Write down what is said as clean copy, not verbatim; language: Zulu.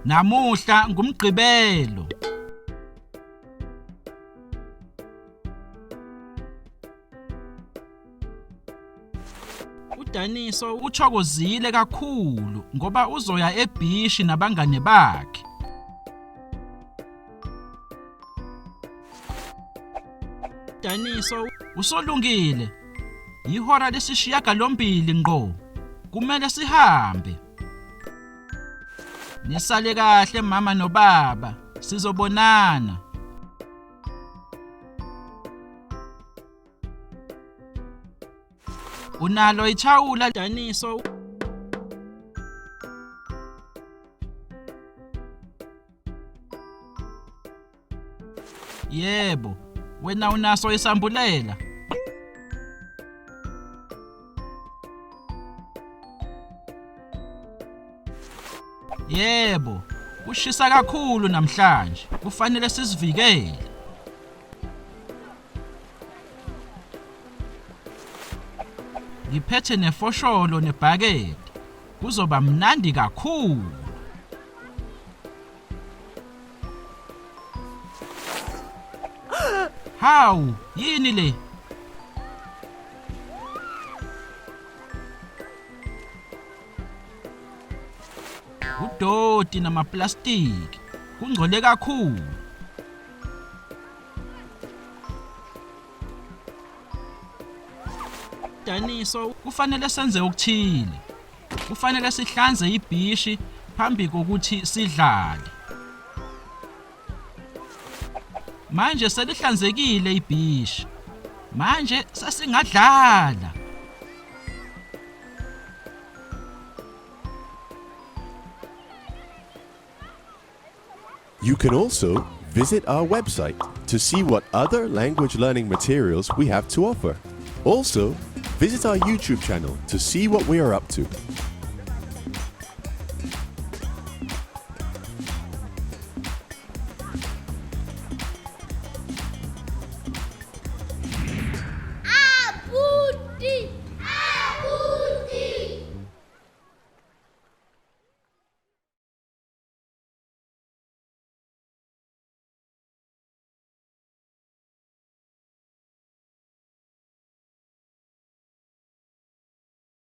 Namuhla ngumgqibelo. UDaniso uthokozile kakhulu ngoba uzoya ebhishi nabangane bakhe. Daniso usolungile. Yihora lesishiyagalombili ngqo. Kumele sihambe. Nisale kahle mama nobaba. Sizobonana. Unalo ithawula Daniso. Yebo, wena unaso isambulela. Yebo, kushisa kakhulu namhlanje. Kufanele sizivikele. Ngiphethe nefosholo nebhakede. Kuzoba mnandi kakhulu. Hawu, yini le? Udoti namaplastiki kungcole kakhulu. Daniso, kufanele senze okuthile. Kufanele sihlanze ibhishi phambi kokuthi sidlale. Manje selihlanzekile ibhishi. Manje sesingadlala. You can also visit our website to see what other language learning materials we have to offer. Also, visit our YouTube channel to see what we are up to.